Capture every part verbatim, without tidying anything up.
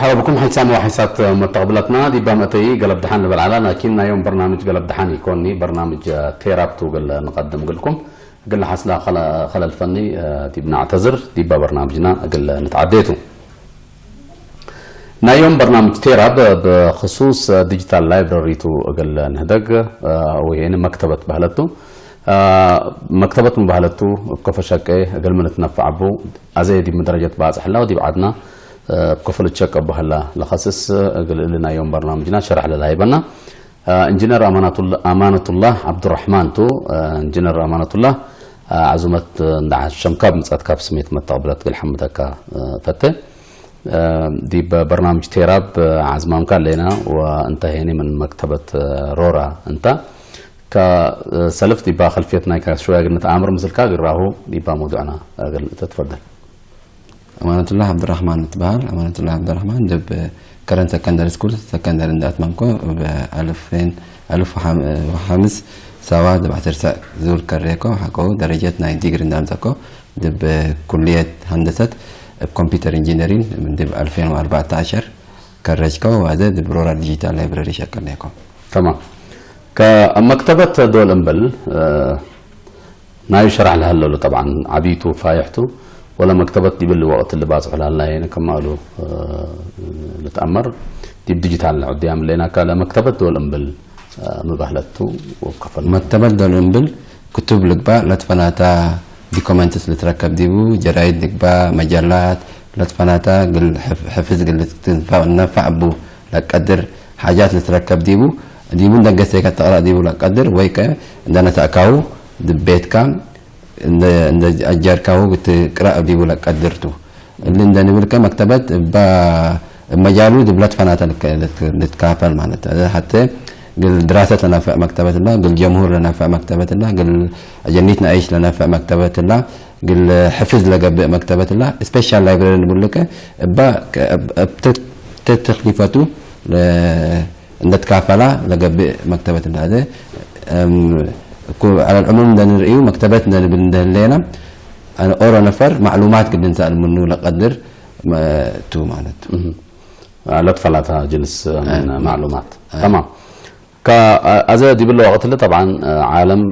መርሐባ ብኩም ሐይሳም ወሐይሳት መተቅብለትና፣ ዲብ መእተይ ገለብ ደሓን ልብል ዐላ፣ ላኪን ናይ ዮም በርናምጅ ገለብ ደሓን ኢኮኒ፣ በርናምጅ ቴራብ ቱ እግል ንቀድም እግልኩም። እግል ለሐስላ ከለ-፣ ከለል ፈኒ ዲብ ነዕተዝር፣ ዲበ በርናምጅና እግል ንትዓዴ ቱ። ናይ ዮም በርናምጅ ቴራብ ብክሱስ ዲጂታል ላይብረሪ ቱ እግል ንህደግ፣ ወሄኒ መክተበት በህለት ቱ። መክተበት ምን በህለት ቱ፣ እብ ከፎ ሸቄ እግል ምን እትነፈዕ እቡ፣ አዜ ዲብ መደረጀት ባጽሕ ህላ ወዲብ ዐድና እብ ከፎ ልትሸቄ እቡ ህላ ለከስስ፣ እግል እሊ ናይ ዮም በርናምጅና ሸርሕ ለለሀይበና፣ እንጅነር አማናቱላ-፣ አማነቱላህ ዐብዱረሕማን ቱ። እንጅነር አማነቱላህ፣ ዐዙመት እንዳ ሐሸምካ እብ ምጽአትካ እብ ስሜት መተቅብለት እግል ሐምደካ ፈቴ። ዲብ በርናምጅ ቴራብ ዐዝማምካ ህሌና ወእንተ ሄኒ ምን መክተበት ሮራ እንተ። ከሰልፍ ዲባ ከልፍየት ናይካ ሸወያ እግል ንትአምር ምስልካ እግል ራሁ ዲባ መውዱዕና እግል ትትፈደል። አማነቱላህ ዐብዱራሕማን እትበሃል። አማነቱላህ ዐብዱራሕማን ዲብ ከረን ሰከንደሪ ስኩል ሰከንደሪ እንደ አትመምኮ እብ አልፌን፣ አልፍ ወሐም-፣ ወሐምስ ሰዋ ዲብ ዐስር ሰዕ ዙር ከሬኮ ሐቆ ደረጀት ናይ ዲግሪ እንደ አምጸኮ ዲብ ኩልየት ሀንደሰት እብ ኮምፒውተር ኢንጂነሪንግ ዲብ አልፌን ወአርባዕተ ዐሸር ከረጅኮ ወአዜ ዲብ ሮራ ዲጂታል ላይብረሪ ሸቀሌኮ። ተማም። ከመክተበት ዶል እምብል፣ እ፣ ናዩ ሸራሕ ለሀለሉ ጠብዓን ዐቢቱ ፋይሕቱ፣ ወለ መክተበት ዲብ እሊ ወቅት እሊ ባጽሑ ለሀላየነ ከማሉ፣ እ፣ ልትአመር ዲብ ዲጂታል ዐዱያም ህሌናከ ለመክተበት ዶል እምብል፣ እ፣ ምበህለቱ ወከፈል። መክተበት ዶል እምብል ክቱብ ልግባእ ለትፈናታ ዲኮመንትስ ልትረከብ ዲቡ፣ ጀራይድ ልግባእ፣ መጀላት ለትፈናታ እግል ሕፍ-፣ ሕፍዝ እግል ልትንፈ-፣ ነፈዕ እቡ ለቀድር ሓጃት ልትረከብ ዲቡ፣ ዲቡ እንደ ገሴከ ተቅረእ ዲቡ ለቀድር፣ ወይከ እንደ ነሰእካሁ ዲብ ቤትካ እንደ፣ እንደ አጀርካሁ ብትቅረእ ዲቡ ለቀድር ቱ። እሊ እንደ ንብልከ መክተበት እባ እብ መጃሉ ዲብ ለትፈናተ ልክ-፣ ልትክ-፣ ልትካፈል ማለት። ሐቴ እግል ድራሰት ለነፍዕ መክተበት እላ፣ እግል ጀምሁር ለነፍዕ መክተበት እላ፣ እግል አጀኒት ነአይሽ ለነፍዕ መክተበት እላ፣ እግል ሕፍዝ ለገብእ መክተበት እላ፣ ስፔሻል ላይብረሪ ንብልከ እባ ከ-፣ እብ፣ እብ ተ-፣ ተ-፣ ተክሊፈቱ ለ-፣ እንደ ትካፈላ ለገብእ መክተበት እንደ ሀዘ፣ እም፣ እኩ ዐለ ልዕሙም እንደ ንርእዩ መክተበት እንደ ንብል እንደ ህሌና፣ አነ ኦሮ ነፈር ማዕሉማት ግድን ሰአል ምኑ ለቀድር መ-፣ ቱ ማለት ቱ። እህ። ለትፈላታ ጅንስ ምን አ፣ ማዕሉማት። አ። ተማም። ከ-፣ አዜ ዲብለ ወቅት እሊ ጠብዓን ዓለም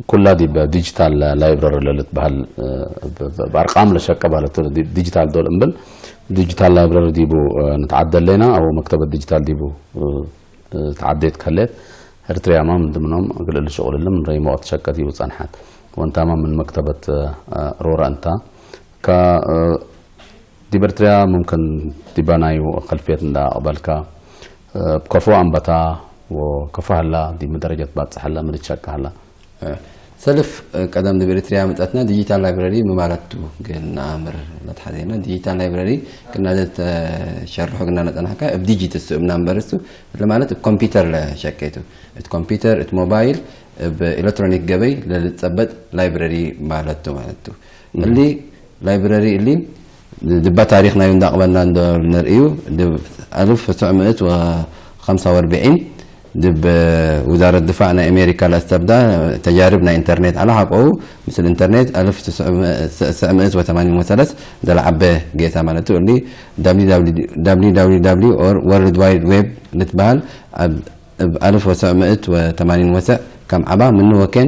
ኩላ ዲብ ዲጂታል ላይብረሪ ለልትበህል፣ ብ-፣ ብ-፣ በአርቃም ለሸቀ ባለቱ ዲ-፣ ዲጂታል ዶል እምብል ዲጂታል ላይብረሪ ዲቡ ንትዓደል ሌና፣ አው መክተበት ዲጂታል ዲቡ ተዓዴት ከሌት። ኤርትርያማ ምን ድምኖም እግል እሊ ሽቁል እሊ ምን ረይም ወቅት ሸቀ ዲቡ ጸንሐት። ወእንታማ ምን መክተበት ሮረ እንታ። ከ-፣ ዲብ ኤርትርያ ሙምክን ዲበ ናዩ ከልፍየት እንዳ አቅበልከ፣ እብ ከፎ አንበታ ወከፎ ሀላ፣ ዲብ ሚ ደረጀት ባጽሕ ሀላ፣ ሚ ልትሸቀ ሀላ? ሰልፍ ቀደም ዲብ ኤሪትርያ መጸትና ዲጂታል ላይብረሪ ሚ ማለት ቱ? እግል ነአምር ለትሐዜና፣ ዲጂታል ላይብረሪ ክና ዘ ተሸርሖ ግና ነጸናሕከ፣ እብ ዲጂት እሱ እብ ናምበር እሱ፣ እሊ ማለት እብ ኮምፒውተር ለሸቄ ቱ። እት ኮምፒውተር፣ እት ሞባይል፣ እብ ኤሌክትሮኒክ ገበይ ለልትጸበጥ ላይብረሪ ማለት ቱ ማለት ቱ። እም። እሊ ላይብረሪ እሊ፣ ድበ ታሪክ ናዩ እንደ አቅበልና እንዶ ነርእዩ፣ ድብ አልፍ ወትስዕ ምእት ወከምሳ ወአርብዒን ድብ ውዛረት ድፋዕ ናይ አሜሪካ ለአስተብዳ ተጃርብ ናይ ኢንተርኔት ዐለ። ሐቆሁ ምስል ኢንተርኔት አልፍ ወትስዕ ምእት ወተማኒን ወሰለስ ደለ ዐበ ጌሰ ማለቱ። እሊ ደብሊው ደብሊው ደብሊው or World Wide Web ልትበሃል እብ አልፍ ወትስዕ ምእት ወተማኒን ወሰዕ ከም ዐባ፣ ምኑ ወኬን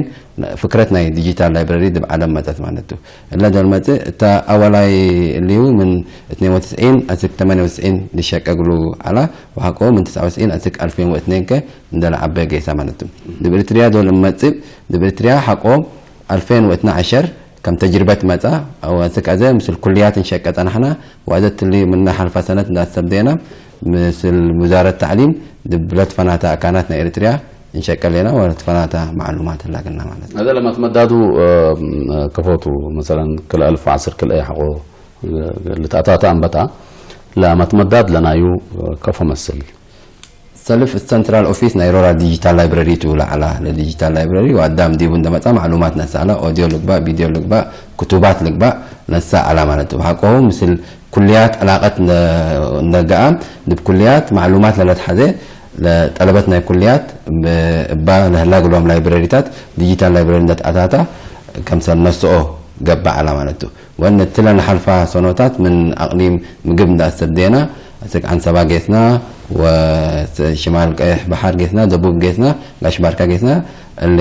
ፍክረት ናይ ዲጂታል ላይብረሪ ድብ ዐለም መጸት ማለት ቱ። እለ ዶል መጽእ እተ አወላይ እሊሁ ምን እትኔን ወትስዒን አስክ ተማንየ ወትስዒን ልሸቀ እግሉ ዐላ፣ ወሐቆ ምን ትስዐ ወትስዒን አስክ አልፌን ወእትኔን ከ እንደ ለዐበ ጌሰ ማለት ቱ። ድብ ኤሪትርያ ዶል እመጽእ፣ ድብ ኤሪትርያ ሐቆ አልፌን ወእትነ ዐሸር ከም ተጅርበት መጽአ፣ አው አስክ አዜ ምስል ኩልያት እንሸቀ ጸናሕና፣ ወአዘ እትሊ ምነ ሐልፈ ሰነት እንደ አሰብዴና፣ ምስል ውዛረት ተዕሊም ድብ ለትፈናተ አካናት ናይ ኤሪትርያ እንሸቀ ሌና፣ ወለትፈናተ መዕሉማት ህላግና ማለት። አዜ ለመትመዳዱ፣ እ፣ ከፎቱ፣ መሰለን፣ ክልኤ አልፍ ወዐስር ክልኤ ሐቆ ልትአታተ አንበታ፣ ለመትመዳድ ለናዩ ከፎ መስል። ሰልፍ ሰንትራል ኦፊስ ናይ ሮራ ዲጂታል ላይብረሪ ቱ ለዐላ። ለዲጂታል ላይብረሪ ወአዳም ዲቡ እንደ መጽአ መዕሉማት ነስአላ፣ ኦድዮ ልግባእ፣ ቪድዮ ልግባእ፣ ክቱባት ልግባእ ነስአላ ማለት ቱ። ሐቆሁ ምስል ኩልያት ዕላቀት እንደ፣ እንደ ገአ፣ ድብ ኩልያት መዕሉማት ለለትሐዜ፣ ለጠለበት ናይ ኩልያት እባ ለህላ እግሎም ላይብረሪታት ዲጂታል ላይብረሪ እንደ ተአታታ፣ ከምሰል ነስኦ ገብአ ዐላ ማለት ቱ። ወእነ እትለ ለሐልፋ ሰኖታት ምን አቅሊም ምግብ እንደ አሰብዴና፣ አስክ ዐንሰባ ጌስና፣ ወሽማል ቀይሕ በሐር ጌስና፣ ደቡብ ጌስና፣ ጋሽ ባርካ ጌስና፣ እሊ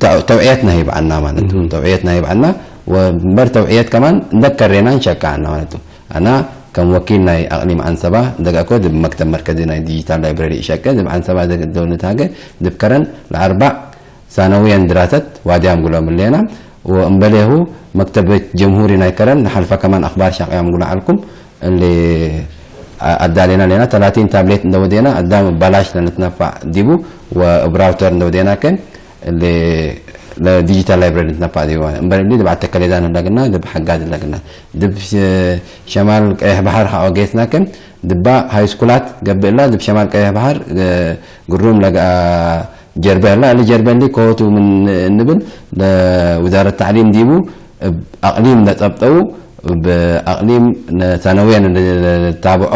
ተው-፣ ተውዕየት ነህይብ ዐና ማለት ቱ። እህ። ተውዕየት ነህይብ ዐና፣ ወእምበር ተውዕየት ከማን እንደ ከሬና እንሸቀ ዐና ማለት ቱ። አና ከም ወኪል ናይ አቅሊም ዐንሰባ እንደ ገአኮ፣ ዲብ መክተብ መርከዚ ናይ ዲጂታል ላይብረሪ እሸቀ፣ ዲብ ዐንሰባ ዘ-፣ ደውል ንትሃገ፣ ዲብ ከረን ለአርበዕ ሳነውየን ድራሰት ዋድያም ጉሎም እሌና፣ ወእምበሌሁ መክተበት ጀምሁሪ ናይ ከረን ለሐልፈ ከማን አክባር ሻቅያም ጉሎ ዐልኩም። እሊ አ-፣ አዳሌና ሌና ተላቲን ታብሌት እንደ ወዴና፣ አዳም እብ በላሽ ለንትነፋዕ ዲቡ፣ ወእብ ራውተር እንደ ወዴና ከን እሊ ለዲጂታል ላይብረሪ ንትነፋዕ ዲቡ። እምበል እሊ ዲብ ዐተከሌዳን ህለግና፣ ዲብ ሐጋዝ ህለግና። ዲብ ሸ-፣ ሸማል ቀየሕ በሐር ሐቆ ጌስና ከን፣ ድባ ሃይ ስኩላት ገብእ እላ፣ ዲብ ሸማል ቀየሕ በሐር፣ እ፣ ግሩም ለገአ ጀርበ ህላ። እሊ ጀርበ እሊ ከሆቱ ምን እንብል፣ ለውዛረት ተዕሊም ዲቡ እብ አቅሊም ለጸብጠው፣ እብ አቅሊም ለሳነውየን ለታብዖ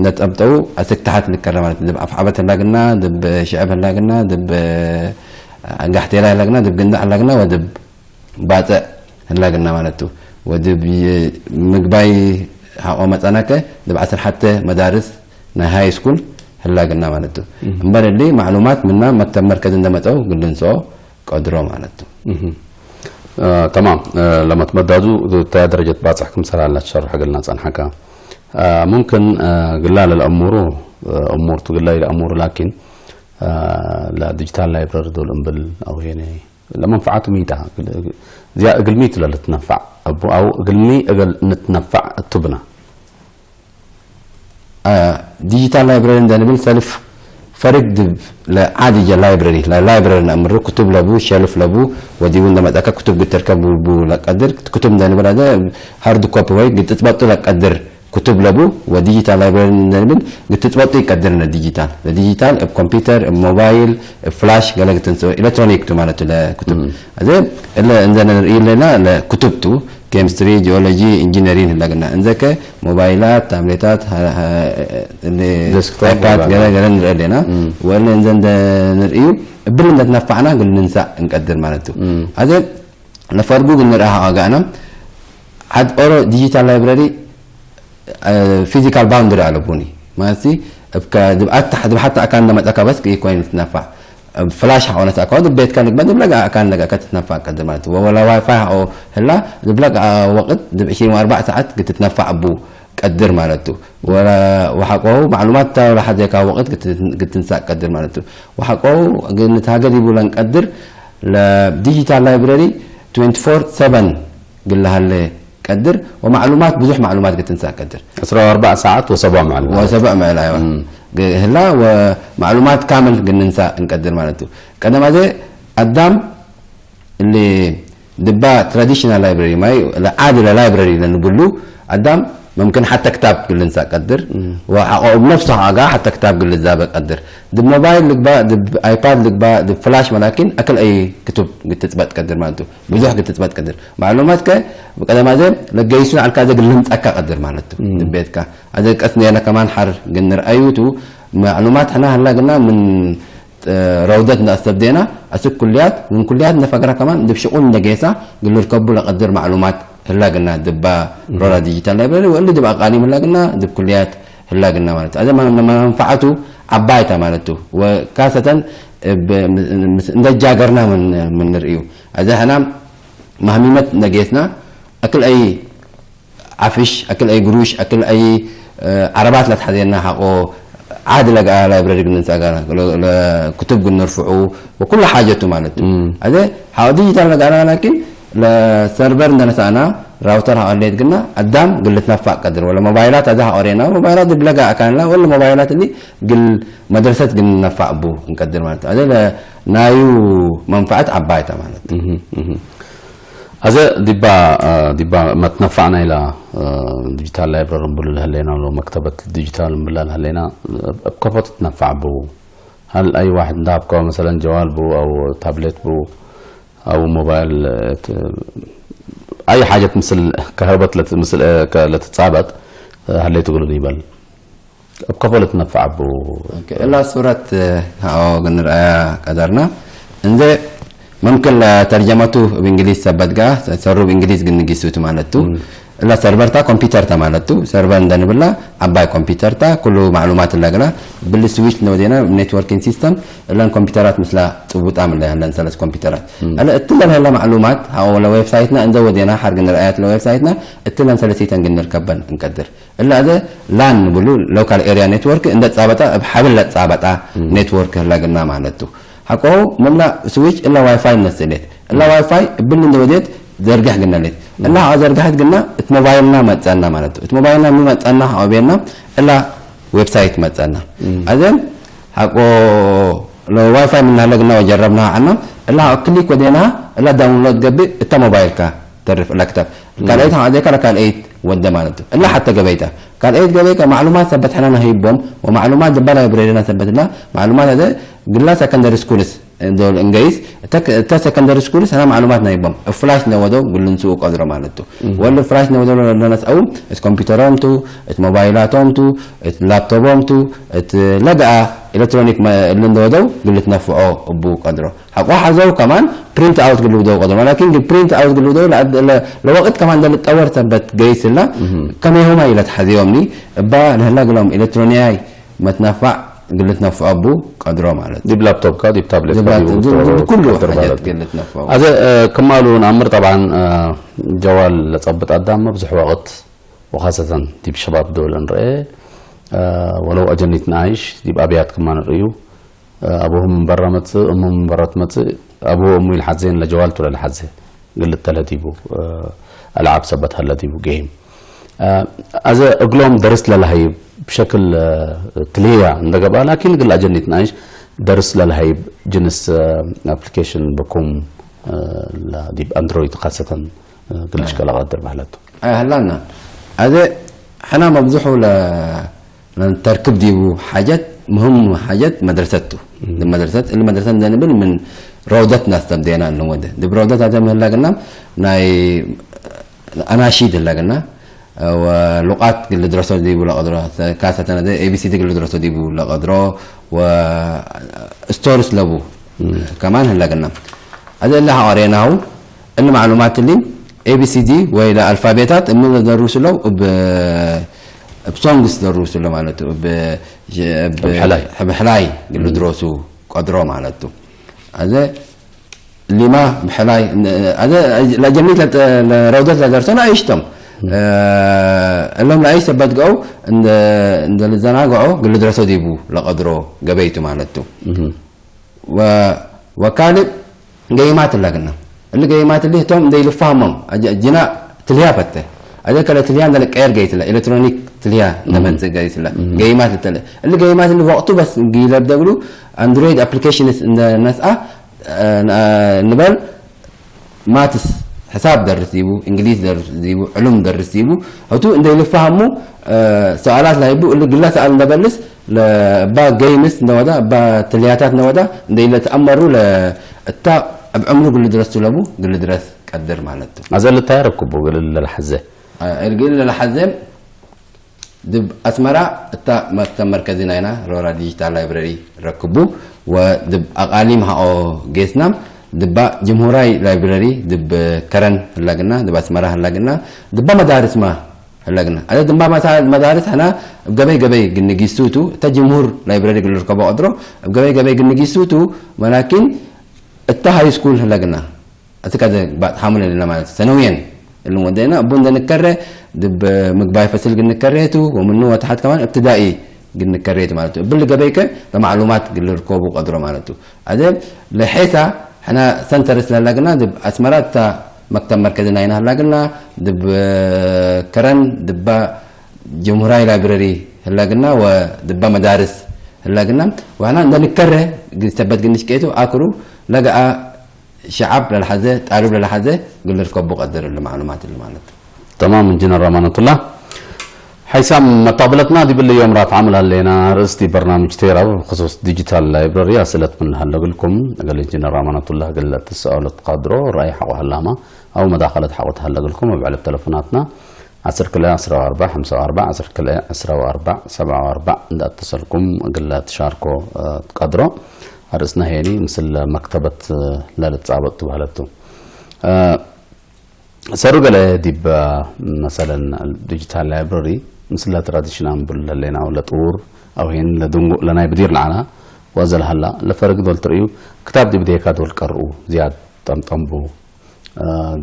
ለጸብጠው አስክ ተሐት ልከረ ማለት፣ ድብ አፍዓበት ህላግና፣ ድብ ሽዕብ ህላግና፣ ድብ አንጋሕቴላ ህላግና፣ ድብ ግንዳዕ ህላግና ወድብ ባጽዕ ህላግና ማለት ቱ። ወድብ ምግባይ ሐቆ መጸናከ ድብ ዐስር ሐተ መዳርስ ናይ ሃይ ስኩል ህላግና ማለት ቱ። እም። እምበር እሊ ማዕሉማት ምና መክተብ መርከዝ እንደ መጸው ግልንሶ ቀድሮ ማለት ቱ። እም። አ፣ ተማም። አ፣ ለመትመዳዙ ተ ደረጀት ባጽሕ ክምሰል ዐለ ትሸርሕ እግልና ጸንሐከ። አ፣ ሙምክን፣ አ፣ ግላ ለለአሙሩ፣ አ፣ እሙር ቱ ግላ ኢለአሙሩ ላኪን፣ አ፣ ለዲጂታል ላይብረሪ ዶል እምብል አው ሄነ ለመንፈዓቱ ሚ ተ፧ እዚያ እግል ሚ ቱ ለልትነፈዕ እቡ አው እግል ሚ እግል ንትነፈዕ እቱ ብነ፧ አ፣ ዲጂታል ላይብረሪ እንደ ንብል ሰልፍ ፈርግ ድብ ለዓድ እጀ ላይብረሪ፣ ላ-፣ ላይብረሪ ነአምሩ፣ ክቱብ ለቡ፣ ሸልፍ ለቡ፣ ወዲቡ እንደ መጸከ ክቱብ ግትርከብ ቡ ለቀድር፣ ክቱብ እንደ ንብል አዘ ሃርድ ኮፒ ወይ ግትጽበጡ ለቀድር ክቱብ ለቡ ወዲጂታል ላይብረሪ እንደ ንብል ግትጽበጡ ይቀድርነ። ዲጂታል፣ ለዲጂታል እብ ኮምፒውተር፣ እብ ሞባይል፣ እብ ፍላሽ ገለ ግትንስኦ ኤሌክትሮኒክ ቱ ማለት ለክቱብ። እም። አዜ እለ እንዘ ንርኢ ለና ለክቱብ ቱ፣ ኬሚስትሪ፣ ጂኦሎጂ፣ ኢንጂነሪን ህለግና። እንዘ ከ ሞባይላት፣ ታብሌታት፣ ሀ-፣ ሀ-፣ እለ ዴስክቶፕ አይፓድ ወላ ገለ ገለ ንርኢ ለና። እም። ወእለ እንዘ እንደ ንርእዩ እብል እንደ ትነፋዕና ግል ንንሳእ እንቀድር ማለት ቱ። እም። አዜ ለፈርጉ ግን ንርአ ሀዋጋእና ዐድ ኦሮ ዲጂታል ላይብረሪ፣ አ፣ ፊዚካል ባውንደሪ አለቡኒ። ማለትሲ፣ እብ ከ-፣ ድብ አት-፣ ድብ ሐተ አካን ለመጸካ በስ ከኢኮይን ትትነፋዕ። እብ ፍላሽ ሐቆ ነስአከ፣ ድብ ቤትካ ልግበእ፣ ድብ ለገአ አካን ለገአከ ትትነፋዕ ቀድር ማለት። ወ-፣ ወለ ዋይፋይ ሐቆ ህላ፣ ድብ ለገአ ወቅት፣ ድብ ዕስሪን ወአርበዕ ሰዓት ግትትነፋዕ እቡ ቀድር ማለት ቱ። ወለ-፣ ወሐቆሁ ማዕሉማት ተ ለሐዜካ ወቅት ግት-፣ ግትንሳእ ቀድር ማለት ቱ። ወሐቆሁ ግን ንትሃገ ዲቡ ለንቀድር፣ ለዲጂታል ላይብረሪ ትዌንቲ ፎር ሰቨን ግል ለሀለ ቀድር፣ ወማዕሉማት፣ ብዙሕ ማዕሉማት ግትንሳእ ቀድር። ዕስራ ወአርበዕ ሰዓት ወሰቡዕ መዕል። ወሰቡዕ መዕል፣ አይዋ። እም። ግ-፣ ህላ ወማዕሉማት ካምል ግንንሳእ እንቀድር ማለት ቱ። ቀደም አዜ አዳም እሊ ድባ ትራዲሽናል ላይብረሪ ማይ ለዓድ ለላይብረሪ ለንብሉ አዳም መምክን ሐተ ክታብ ግልንሳእ ቀድር፣ እም። ወሐቆ እብ ነፍሱ ሐጋ ሐተ ክታብ ግልዛበ ቀድር። ድብ ሞባይል ልግባእ፣ ድብ አይፓድ ልግባእ፣ ድብ ፍላሽ መላኪን አክል አይ ክቱብ ግትጽበጥ ቀድር ማለት ቱ። ብዙሕ ግትጽበጥ ቀድር። ማዕሉማትከ ብቀደም አዜ ለገይሱ ዐልካ አዜ ግልምጸካ ቀድር ማለት ቱ። እም። ድቤትካ አዜ ቀስ ኔለ ከማን ሐር ግን ንርአዩ ቱ። ማዕሉማት ሕና ህላ ግና ምን ጥ-፣ ረውደት እንደ አስተብዴና አስክ ኩልያት፣ ምን ኩልያት እንደ ፈግራ ከማን ድብ ሽቁል እንደ ጌሳ ግል ልርከቡ ለቀድር ማዕሉማት ህላ ግና ድባ እም። ሮራ ዲጂታል ላይብረሪ ወእሊ ድብ አቃሊም ህላ ግና ድብ ኩልያት ህላ ግና ማለት ቱ። አዜ ማ-፣ ማ-፣ መንፈዓቱ ዐባይ ተ ማለት ቱ። ወካሰተን እብ ም-፣ ምስ-፣ እንደ ጃገርና ምን፣ ምን ንርእዩ። አዜ ሕና ማህሚመት እንደ ጌስና አክል አይ ዐፍሽ፣ አክል አይ ግሩሽ፣ አክል አይ፣ እ፣ ዐረባት ለትሐዜና ሐቆ ዐድ ለገአ ላይብረሪ ግንንሳእ ጋር ለ-፣ ለክቱብ ግንርፍዑ ወኩሉ ሓጀቱ ማለት ቱ። እም። አዜ ሐቆ ዲጂታል ለገአና ላኪን ለሰርቨር እንደ ነሳእና ራውተር ሐቆ ሌት ግና አዳም ግል ልትነፋዕ ቀድር። ወለ ሞባይላት አዜ ሐቆ ሬና ሞባይላት ድብ ለገአ አካንላ ወለ ሞባይላት እሊ ግል መድረሰት ግንነፋዕ እቡ እንቀድር ማለት ቱ። አዜ ለናዩ መንፈዐት ዐባይ ተ ማለት ቱ። እህ፣ እህ። አዜ ዲባ፣ አ፣ ዲባ መትነፋዕ ናይላ፣ አ፣ ዲጂታል ላይብረሪ እምብሉ ለህሌና፣ ሎ መክተበት ዲጂታል እምብላ ለህሌና፣ እብ ከፎ ትትነፋዕ ቡ። ሀል አይ ዋሕድ እንዳ ሀብከወ፣ መሰለን ጀዋል ቡ፣ አው ታብሌት ቡ፣ አው ሞባይል፣ እ፣ ት-፣ አይ ሓጀት ምስል ከህርበት ለት-፣ ምስል፣ እ፣ ከ-፣ ለትጻበጥ፣ እ፣ ሀሌት እግሉ ይበል። እብ ከፎ ልትነፈዕ ቡ። ኦኬ፣ እላ ሱረት፣ እ፣ ሀኦ እግል ንርአያ ቀደርና። እንዜ መምክን ለተርጀመቱ እብ እንግሊዝ ሰበት ገአ፣ ሰሩ እብ እንግሊዝ እግል ንጊሱቱ ማለት ቱ። እም። እላ ሰርቨር ታ ኮምፒውተር ተ ማለት ቱ። ሰርቨር እንደ ንብላ ዐባይ ኮምፒውተር ታ፣ ኩሉ ማዕሉማት እለ እግላ። እብሊ ስዊች እንደ ወዴና ኔትወርኪንግ ሲስተም፣ እለን ኮምፒውተራት ምስላ ጽቡጣም እለ ህለን ሰለስ ኮምፒውተራት። እለ እትለን ህለ ማዕሉማት፣ ሀው ለዌብሳይትና እንደ ወዴና ሐርግ ንርአያት ለዌብሳይትና፣ እትለን ሰለሲተን ግን ንርከበን እንቀድር። እለ አዘ ላን ንብሉ ሎካል ኤሪያ ኔትወርክ እንደ ጻበጣ፣ እብ ሐብል ለጻበጣ ኔትወርክ ህለ ግና ማለት ቱ። ሐቆሁ ምንላ ስዊች እላ ዋይፋይ ነስእሌት። እላ ዋይፋይ እብል እንደ ወዴት ዘርግሕ ግና ሌት። እላ ሐቆ ዘርግሐት ግና እት ሞባይልና መጸና ማለት ቱ። እት ሞባይልና ሚ መጸና ሐቆ ቤና እላ ዌብሳይት መጸና። አዘን ሐቆ ለዋይፋይ ምናለ ግና ወጀረብና ዐና። እላ ሐቆ ክሊክ ወዴና እላ ዳውንሎድ ገብእ እተ ሞባይልካ። ተርፍ ለክተብ። ካልአይት ሐዜከ ለካልአይት ወደ ማለት ቱ። እለ ሐተ ገበይተ። ካልአይት ገበይከ ማዕሉማት ሰበት ሕነ ነህይቦም፣ ወማዕሉማት ድበ ላይብረሪና ሰበት እለ ማዕሉማት አዘ ግላ ሰከንደሪ ስኩልስ ዶል እንገይስ፣ እተ፣ እተ ሰከንደሪ ስኩልስ ሕነ ማዕሉማት ነህይቦም። እብ ፍላሽ ነወደው ግልንስኡ ቀድሮ ማለት ቱ። ወል ፍላሽ ነወደው ለነስአው፣ እት ኮምፒውተሮም ቱ፣ እት ሞባይላቶም ቱ፣ እት ላፕቶቦም ቱ፣ እት ለገአ ኤሌክትሮኒክ መ-፣ እሊ እንደወደው ግልትነፍዖ እቡ ቀድሮ። ሐቆ ሐዘው ከማን ፕሪንት አውት ግልብደው ቀድሮ። ላኪን ግን ፕሪንት አውት ግልብደው ለአድ-፣ ለ-፣ ለወቅት ከማን እንደ ልጠወር ሰበት ገይስ እላ ከመ የሁማ ኢለትሐዜዮምኒ እባ ለህላ ግሎም ኤሌክትሮኒያይ መትነፋዕ ግልትነፍዖ እቡ ቀድሮ ማለት። ዲብ ላፕቶፕካ፣ ዲብ ታብሌትካ፣ ዲብ ላፕቶፕ፣ ዲብ ዲብ ኩሉ ቀድር ሓጀት ማለት። ግልትነፍዖ። አዘ፣ እ፣ ክማሉ ነአምር ጠብዓን፣ እ፣ ጀዋል ለጸብጥ አዳም መብዝሕ ወቅት ወኻሰተን ዲብ ሸባብ ዶል እንርኤ፣ እ፣ ወለው አጀኒት ነኣይሽ ዲብ አብያት ክማ ንርእዩ፣ እ፣ አቡሁ ምን በረ መጽእ፣ እሙ ምን በረ ትመጽእ፣ አቡሁ እሙ ኢልሐዜን ለጀዋል ቱ ለልሐዜ፣ ግልት ተለ ዲቡ፣ እ፣ አልዓብ ሰበት ሀለ ዲቡ ጌም። እ፣ አዘ እግሎም ደርስ ለለሀይብ ብሸክል፣ እ፣ ትልህያ እንደ ገብአ፣ ላኪን እግል አጀኒት ነኣይሽ ደርስ ለለሀይብ ጅንስ፣ እ፣ አፕሊኬሽን ብኩም፣ እ፣ ለዲብ አንድሮይድ ካሰተን፣ እ፣ እግል ልሽቀል አቀድር በህለቱ። አይ፣ ህላና። አዜ ሕና መብዝሑ ለ-፣ ለንተርክብ ዲቡ ሓጀት፣ ምህም ሓጀት መድረሰት ቱ። እም። እሊ መድረሰት፣ እሊ መድረሰት እንደ ንብል ምን ረውደት ናስተብዴና እንወደ። ዲብ ረውደት አዜ ምህላ ግና፣ ናይ አናሺድ ህላ ግና፣ ወሉቃት ግል ድረሶ ዲቡ ለቀድሮ፣ ካሰተን አዜ ኤ ቢ ሲ ዲ ግል ድረሶ ዲቡ ለቀድሮ፣ ወስቶርስ ለቡ እም። ከማን ህላ ግና። አዜ እሊ ሐቆሬናሁ፣ እሊ ማዕሉማት እሊ ኤ ቢ ሲ ዲ ወይ ለአልፋቤታት እም ለደሩሱ ለው እብ፣ እብ ሶንግስ ደሩሱ ለው ማለት ቱ። እብ፣ እብ እብ ሕላይ። እብ ሕላይ ግል እም። ድሮሱ ቀድሮ ማለት ቱ። አዜ ሊማ ብሕላይ፣ አዜ ለጀሚት ለተ-፣ ለረውደት ለደርሶ ለአይሽቶም። እም። እ፣ እሎም ለአይሽ ሰበት ገአው እንደ፣ እንደ ልዘናግዖ ግል ድረሶ ዲቡ ለቀድሮ ገበይቱ ማለት ቱ። እም። ወ-፣ ወካልእ ገይማት እለ ግና። እሊ ገይማት እሊ ህቶም እንደ ኢልፋህሞም፣ አጀ-፣ ጅና ትልህያ ፈተ። አዜ ከለ ትልህያ እንደ ልቀየር ገይት እለ፣ ኤሌክትሮኒክ ትልህያ እንደ እም። መጽእ ገይት እለ። እም። ገይማት ልተለ። እሊ ገይማት እሊ ወቅቱ በስ እንግለብ ደብሉ፣ አንድሮይድ አፕሊኬሽንስ እንደ ነስአ፣ እ፣ ን-፣ ንበል፣ ማትስ፣ ሕሳብ ደርስ ዲቡ፣ እንግሊዝ ደርስ ዲቡ፣ ዕሉም ደርስ ዲቡ፣ ህቱ እንደ ኢልፋህሙ፣ እ፣ ሰኣላት ለህይቡ፣ እሊ ግለ ሰኣል እንደ በልስ፣ ለእባ ገይምስ እንደ ወዳ፣ እባ ትልያታት እንደ ወዳ፣ እንደ ኢለትአመሩ ለ-፣ እታ እብ ዕምሩ ግል ድረስ ቱ ለቡ፣ ግል ድረስ ቀድር ማለት ቱ። አዘ ልታይ ረክቡ ግል ለልሐዜ። አ፣ እግል ለልሐዜ፣ ድብ አስመራ እታ መክተብ መርከዚ ናይና ሮራ ዲጂታል ላይብረሪ ረክቡ፣ ወድብ አቃሊም ሀኦ ጌስናም፣ ድባ ጅምሁራይ ላይብረሪ ድብ ከረን ህላግና፣ ድብ አስመራ ህላግና፣ ድባ መዳርስማ ህላግና። አደ ድባ መሳ-፣ መዳርስ ሐና እብ ገበይ ገበይ ግንጊሱ ቱ፣ እተ ጅምሁር ላይብረሪ ግል ርከቦ ቀድሮ፣ እብ ገበይ ገበይ ግንጊሱ ቱ፣ መላኪን እተ ሃይ ስኩል ህላግና። አስክ አዜ ባጽሓሙ ለሌለ ማለት ሰነውየን እሉ ወደና እቡ እንደ ንከረ ድብ ምግባይ ፈስል ግንከሬቱ ወምኑ ወተሐት ከማን እብትዳኢ ግንከሬቱ ማለት ቱ። እብል ገበይከ ለማዕሉማት ግልርኮቡ ቀድሮ ማለት ቱ። አዜ ለሔሳ ሕና ሰንተርስ ለህላግና ድብ አስመራ እታ መክተብ መርከዚ ናይና ህላግና ድብ ከረን ድባ ጅምሁራይ ላይብረሪ ህላግና ወድባ መዳርስ ህላግና ወሕና እንደ ንከረ ሰበት ግንሽቄቱ አክሩ ለገአ ሸዐብ ለልሐዘ፣ ጣልብ ለልሐዘ እግል ልርከቡ ቀድር እሊ ማዕሉማት እሊ ማለት። ተማም እንጂነር አማነቱላህ። ሐይሳም መጣብለትና ዲብሊ ዮም ራትዓም ለህሌና ርእስ ዲብ በርናምጅ ቴራ ብክሱስ ዲጂታል ላይብረሪ አስእለት ምን ለሀለ እግልኩም እግል እንጂነር አማነቱላህ እግል ለትሰአሉ ትቃድሮ ረአይ ሐቆ ህላማ አው መዳኸለት ሐቆ ተሀለ እግልኩም እብ ዕለት ተለፎናትና ዐስር ክልኤ ዐስራ ወአርበዕ ሐምሳ ወአርበዕ፣ ዐስር ክልኤ ዐስራ ወአርበዕ ሰብዓ ወአርበዕ እንደ አተሰልኩም እግል ለትሻርኮ፣ እ፣ ትቀድሮ። አርእስና ሄኒ ምስል መክተበት፣ እ፣ ለልትጻበጥ ቱ በህለቱ። እ፣ ሰሩ ገለ ዲብ መሰለን ዲጂታል ላይብረሪ ምስለ ትራዲሽናል እምብል ለህሌናው ለጥዉር አው ሄን ለድንጉእ ለናይ ብዲር ለዐላ ወአዘ ለሀላ ለፈርግ ዶል ትርእዩ ክታብ ዲብ እዴካ ዶል ቀርኡ ዝያድ ጠምጠም ቡ።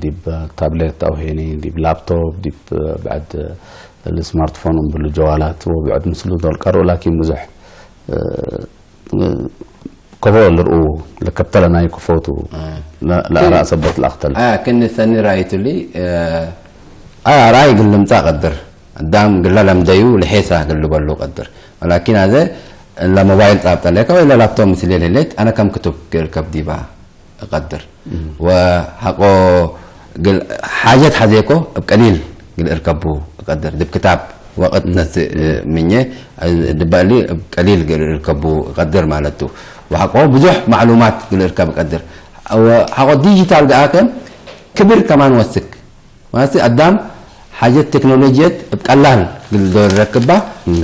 ዲብ ታብሌት አው ሄኒ ዲብ ላፕቶፕ ዲብ ብዕድ ስማርትፎን እምብሉ ጀዋላት ወብዕድ ምስሉ ዶል ቀርኡ ላኪን ብዙሕ ከፎ ልርኡ ለከብተለ ናይ ከፎቱ እ። ለአራእ ሰበት ለአክተል። እ፣ ክን ሰኒ ራይቱሊ፣ እ፣ አይ አርአይ እግል ልምጻእ ቀድር። አዳም ግለ ለምደዩ ለሔሳ እግል ልበሉ ቀድር። ወላኪን አዘ ለሞባይል ጻብጠ ሌከ ወይ ለላፕቶፕ ምስሌ ሌሌት፣ አነ ከም ክቱብ እርከብ ዲባ። እቀድር። እም። ወሐቆ እግል ሓጀት ሐዜኮ እብ ቀሊል እግል እርከቡ እቀድር። ዲብ ክታብ ወቅት እም። ነስእ እም። ምኘ፣ ዲበ እሊ እብ ቀሊል እግል እርከቡ እቀድር ማለት ቱ። ወሐቆ ብዙሕ ማዕሉማት እግል እርከብ እቀድር። ወሐቆ ዲጂታል ደአከ ክብር ከማን ወስክ። ማለት አዳም ሓጀት ቴክኖሎጅየት እብ ቀላል እግል ዶል ረክባ፣ እም።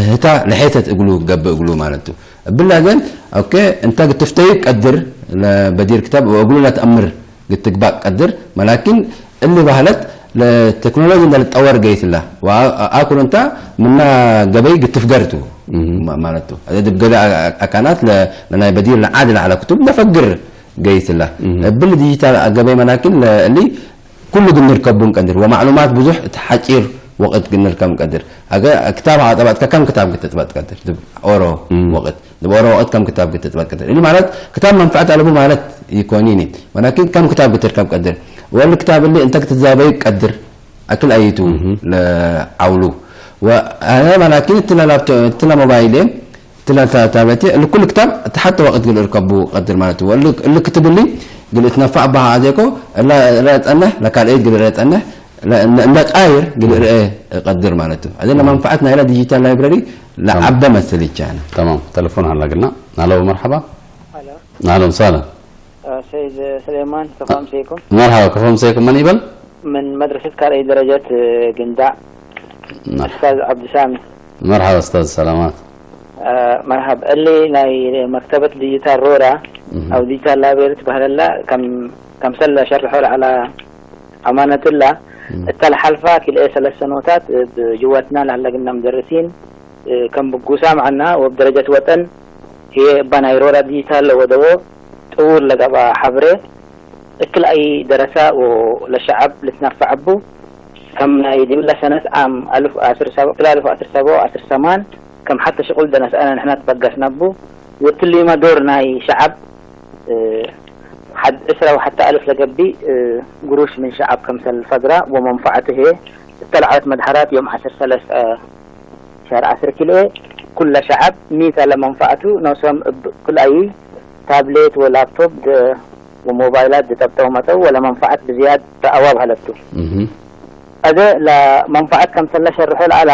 ህታ ለሔተት እግሉ ገብእ እግሉ ማለት ቱ። እብላ ዘን፣ ኦኬ፣ እንተ ግትፍተዩ ቀድር፣ ለበዲር ክታብ ወእግሉ ለተአምር ግትግባእ ቀድር፣ መላኪን እሊ ባህለት ለቴክኖሎጂ እንደ ልትጠወር ገይስላ፣ ወአኩል እንተ ምና ገበይ ግትፍገር ቱ፣ እም። ማ-፣ ማለት ቱ። አዜ ድብ ገበይ አ-፣ አካናት ለ-፣ ለናይ በዲር ለዓድ ለዐለ ክቱብ ለፈግር ገይስላ። እም። እብል ዲጂታል ገበይ መላኪን ለእሊ ኩሉ እግል ንርከቡ እንቀድር፣ ወማዕሉማት ብዙሕ እት ሐጪር ወቅት እግል ንርከብ እንቀድር። አገ ክታብ አጥበጥከ፣ ከም ክታብ ክትጥበጥ ቀድር፣ ዲብ ኦሮ እም። ወቅት፣ ዲብ ኦሮ ወቅት ከም ክታብ ክትጥበጥ ቀድር። እሊ ማለት ክታብ መንፈዐት አለቡ ማለት ኢኮኒኒ፣ ወላኪን ከም ክታብ ክትርከብ ቀድር። ወእሊ ክታብ እሊ እንተ ክትዛበዩ ቀድር፣ አክል አይቱ እም። ለዐውሉ። ወአነ መላኪን እትለ ላፕቶ-፣ እትለ ሞባይሌ፣ እትለ ታ-፣ ታብለቴ፣ እሊ ኩሉ ክታብ እት ሐተ ወቅት እግል እርከቡ ቀድር ማለት ቱ። ወእሊ፣ እሊ ክትብ እሊ እግል እትነፈዕ በሀ አዜኮ፣ እለ ርአ ጸንሕ፣ ለካልኤት እግል ርአ ጸንሕ፣ ለ-፣ እንደ ቃይር እግል ርአ ቀድር ማለት ቱ። አዜ እም። ለመንፈዐት ናይለ ዲጂታል ላይብረሪ ለዐበ ተማም። መስል ይቻለ። ተማም። ተለፎን ሀላ ግና። አሎ፣ መርሐባ። አሎ። አህለን ወሰህለን። አ፣ ሰይድ ስሌማን፣ ከፎ አምሰይኩም። መርሐባ፣ ከፎ አምሰይኩም። መን ይበል? ምን መድረሰት ካልአይ ደረጀት ግንዳዕ፣ መርሐባ። ኡስታዝ ዐብዱሳሚ። መርሐባ ኡስታዝ፣ ሰላማት። አ፣ መርሐብ። እሊ ናይ መክተበት ዲጂታል ሮዳ እህ። አው ዲጂታል ላይብረሪ ትበህለላ ከም፣ ከምሰል ለሸርሖ ለዐላ አማነትላ፣ እህ። እተ ለሐልፋ ክልኤ ሰለስ ሰኖታት እብ ጅወትና ለሀለግና ምደርሲን፣ እ፣ ከም ብጉሳም ዐና ወእብ ደረጀት ወጠን ህዬ እበ ናይ ሮዳ ዲጂታል ለወደዎ ጥውር ለገብአ ሐብሬ እክል አይ ደረሳ ወለሸዐብ ልትነፈዕ እቡ። ከም ናይ ዲብለ ሰነት ዓም አልፍ አስር ሰብዕ፣ ክል አልፍ አስር ሰብዕ ወአስር ሰማን ከም ሐተ ሽቁል ደነስአነ ንሕና ትበገስነ እቡ። ወእትሊመ ዶር ናይ ሸዐብ፣ እ፣ ሐድ ዕስረ ወሐተ አልፍ ለገብእ፣ እ፣ ግሩሽ ምን ሸዐብ ከምሰል ፈግራ ወመንፈዐቱ ህዬ እተ ለዐለት መድሐራት ዮም ዐስር ሰለስ፣ እ፣ ሸህር ዐስር ክልኤ፣ ኩለ ሸዐብ ሚ ተ ለመንፈዐቱ ኖሶም እብ ክልአዩ ታብሌት ወላፕቶፕ ድ-፣ ወሞባይላት ድጠብጠው መጸው ወለመንፈዐት ብዝያድ ረአዋ በህለት ቱ። እህ። አዜ ለመንፈዐት ከምሰል ለሸርሖ ለዐላ፣